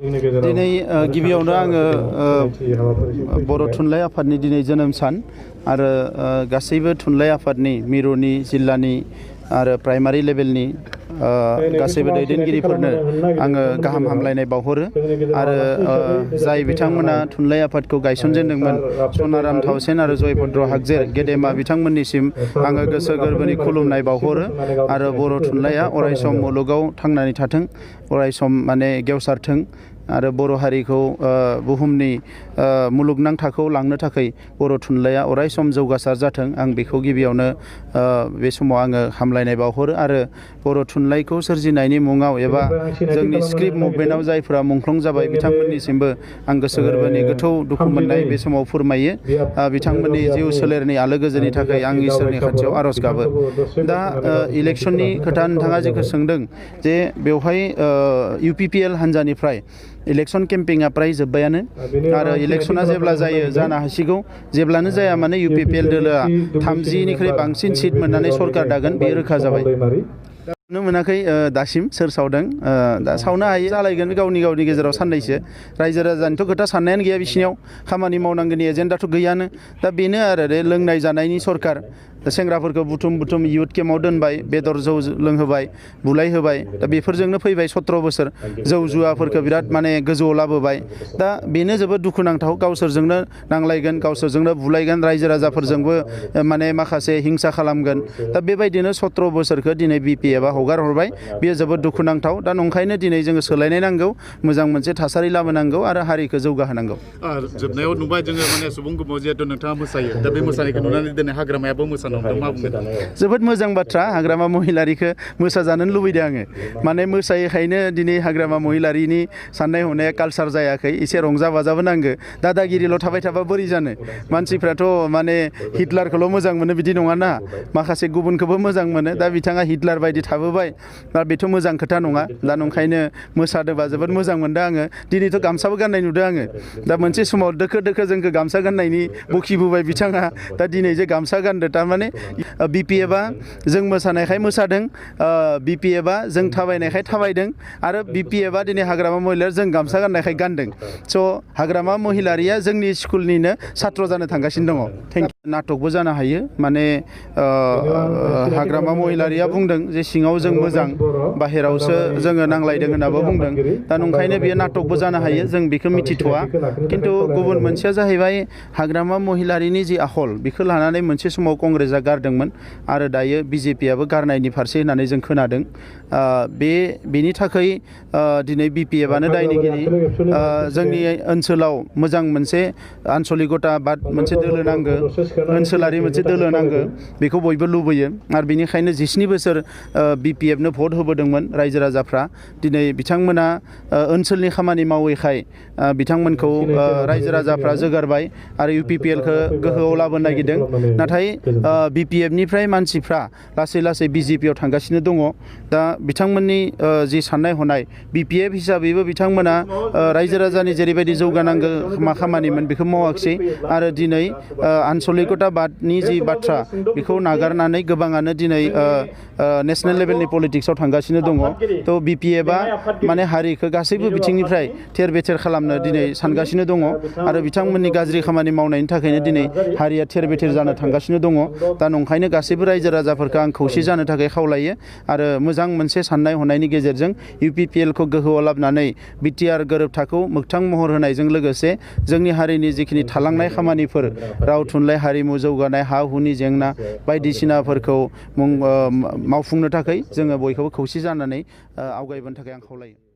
दिनै गिबियावनो आङो बर' थुनलाइ आफादनि दिनै जोनोम सान आरो गासैबो थुनलाइ आफादनि मिरुनि जिल्लानि आरो प्राइमारि लेभेलनि गासैबो दैदेनगिरिफोरनो आङो गाहाम हामलायनाय बावहरो आरो जाय बिथांमोना थुनलाइ आफादखौ गायसनजेनदोंमोन सनाराम थाउसेन आरो जयभद्र हागजेर गेदेमा बिथांमोननिसिम आङो गोसो गोरबोनि खुलुमनाय बावहरो आरो बर' थुनलाइया अरायसम मुलुगाव थांनानै थाथों अरायसम माने गेवसारथों आरो बर' हारिखौ बुहुमनि मुलुगनां थाखोआव लांनो थाखाय बर' थुनलाइया अरायसम जौगासार जाथों आं बेखौ गिबियावनो बे समाव आङो हामलायनाय बावहरो आरो बर' थुनलाइखौ सोरजिनायनि मुङाव एबा जोंनि स्क्रिप्ट मुभमेन्टआव जायफोरा मुंख्लं जाबाय बिथांमोननिसिमबो आं गोसो गोरबोनि गोथौ दुखु मोननाय बे समाव फोरमायो बिथांमोननि जिउ सोलेरनि आलो गोजोननि थाखाय आं इसोरनि खाथियाव आर'ज गाबो दा इलेक्सननि खोथा नोंथाङा जेखौ सोंदों जे बेवहाय UPPL हान्जानिफ्राय इलेक्सन केम्पेइना प्राय जोब्बायानो आरो इलेक्सना जेब्ला जायो जानो हासिगौ जेब्लानो जाया माने UPPL दोलोआ 30निख्रुइ बांसिन सिट मोननानै सरकार दागोन बेयो रोखा जाबाय नुनो मोनाखै दासिम सोर सावदों दा सावनो हायो जालायगोन गावनि गेजेराव साननैसो रायजो राजानिथ' खोथा साननायानो गैया बिसिनियाव खामानि मावनांगौनि एजेन्डाथ' गैयानो दा बेनो आरो लोंनाय जानायनि सरकार सेंग्राफोरखौ बुथुम इयुथ केम्पआव दोनबाय बेदर जौ लोंहोबाय बुलायहोबाय दा बेफोरजोंनो फैबाय 17 बोसोर जौ जुवाफोरखौ बिराद माने गोजौआव लाबोबाय दा बेनो जोबोद दुखुनांथाव गावसोरजोंनो नांलायगोन गावसोरजोंनो बुलायगोन रायजो राजाफोरजोंबो माने माखासे हिंसा खालामगोन दा बेबायदिनो 17 बोसोरखौ दिनै BPFआ हगार हरबाय बेयो जोबोद दुखुनांथाव दा नंखायनो दिनै जोङो सोलायनाय नांगौ मोजां मोनसे थासारि लाबोनांगौ आरो हारिखौ जौगाहोनांगौ जोबनायाव नुबाय जोङो माने सुबुं गुमाव जिहेतु नोंथाङा मोसायो दा बे मोसानायखौ नुनानै दिनै हाग्रामायाबो जोबोद मोजां बाथ्रा हाग्रामा महिलारिखौ मोसाजानो लुबैदों आङो माने मोसायैखायनो दिनै हाग्रामा महिलारिनि साननाय हनाया कालसार जायाखै एसे रंजा बाजाबो नांगौ दादागिरिल' थाबाय थाबा बोरै जानो मानसिफ्राथ' माने हिटलारखौल' मोजां मोनो बिदि नङाना माखासे गुबुनखौबो मोजां मोनो दा बिथाङा हिटलार बायदि थाबोबाय दा बेथ' मोजां खोथा नङा दा नंखायनो मोसादोंबा जोबोद मोजां मोनदों आङो दिनैथ' गामसाबो गाननाय नुदों आङो दा मोनसे समाव दोखो जोंखौ गामसा गाननायनि बखिबोबाय बिथाङा दा दिनै जे गामसा गानदों थारमाने BPFआ जों मोसानायखाय मोसादों BPFआ जों थाबायनायखाय थाबायदों आरो BPFआ दिनै हाग्रामा महिलारिया जों गामसा गाननायखाय गानदों स' हाग्रामा महिलारिया जोंनि स्कुलनिनो सात्र जानो थांगासिनो दङ थेंक इउ नाटकबो जानो हायो माने हाग्रामा महिलारिया बुंदों जे सिङाव जों मोजां बाहेरावसो जोङो नांलायदों होननाबो बुंदों दा नंखायनो बेयो नाटकबो जानो हायो जों बेखौ मिथिथ'वा खिन्थु गुबुन मोनसेया जाहैबाय हाग्रामा महिलारिनि जि आखल बेखौ लानानै मोनसे समाव कंग्रेसआ गारदोंमोन आरो दायो BJPआबो गारनायनि फारसे होननानै जों खोनादों बेनि थाखाय दिनै BPFआनो दायनिगिरि जोंनि ओनसोलाव मोजां मोनसे आन्चलिकताबाद मोनसे दोलो नांगौ ओनसोलारि मोनसे दोलो नांगौ बेखौ बयबो लुबैयो आरो बेनिखायनो 17 बोसोर BPFनो भट होबोदोंमोन रायजो राजाफ्रा दिनै बिथांमोना ओनसोलनि खामानि मावैखाय बिथांमोनखौ रायजो राजाफ्रा जोगारबाय आरो UPPLखौ गोहोआव लाबोनो नागिरदों नाथाय BPFनिफ्राय मानसिफ्रा लासै BJPआव थांगासिनो दङ दा बिथांमोननि जि साननाय हनाय BPF हिसाबैबो बिथांमोना रायजो राजानि जेरैबायदि जौगानांगौ मा खामानिमोन बेखौ मावाखिसै आरो दिनै आन्चलिकताबादनि जि बाथ्रा बेखौ नागारनानै गोबाङानो दिनै नेसनेल लेभेलनि पलिटिक्सआव थांगासिनो दङ थ' BPFआ माने हारिखौ गासैबो बिथिंनिफ्राय थेर बेथेर खालामनो दिनै सानगासिनो दङ आरो बिथांमोननि गाज्रि खामानि मावनायनि थाखायनो दिनै हारिया थेर बेथेर जानो थांगासिनो दङ दा नंखायनो गासैबो रायजो राजाफोरखौ आं खौसे जानो थाखाय खावलायो आरो मोजां मोनसे साननाय हनायनि गेजेरजों UPPLखौ गोहोआव लाबोनानै BTR गोरोबथाखौ मोगथां महर होनायजों लोगोसे जोंनि हारिनि जिखिनि थालांनाय खामानिफोर राव थुनलाइ हारिमु जौगानाय हा हुनि जेंना बायदिसिनाफोरखौ मावफुंनो थाखाय जोङो बयखौबो खौसे जानानै आवगायबोनो थाखाय आं खावलायो